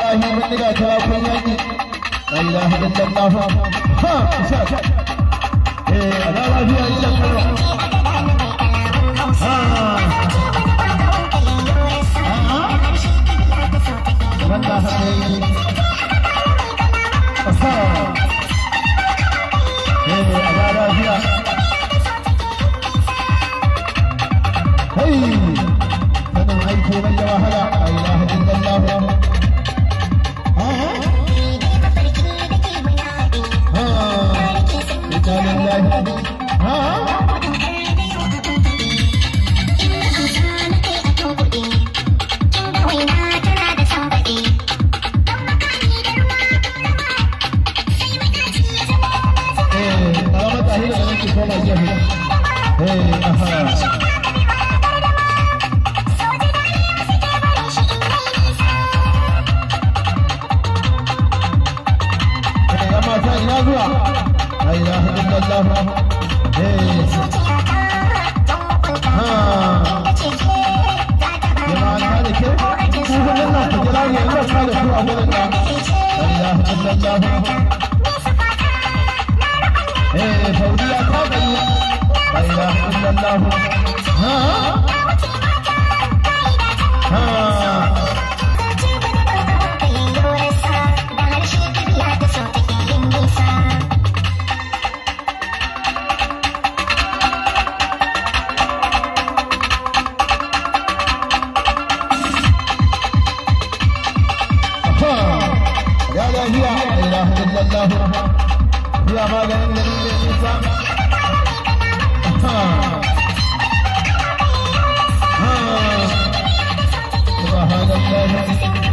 Wallahi mun diga ta kun yaki. La ilaha illallah. Ha isa. Eh, ana lafiya ila kano. Ha. Ha. Wannan haka yake. Aha. Eh, ana lafiya. Hey, sanin aiki bai da wahala. La ilaha illallah. Ha ha. Inna lillahi. Ha. Eh, karamar tahira da nake koma gefe. Eh, aha. Eh, yan mata ina zuwa. La ilaha illallah. Eh, ha. Jama'an ta da ke? Ku hudun nan ku jira ne ina ta da ku a gurin nan. La ilaha illallah. Eh, Saudiya ta gayi. La ilaha illallah. Ha. Ha. Ha. Ya lafiya. La ilaha illallah. Ya maganin gari mai nisa. Ha. Ha. Subhanallah.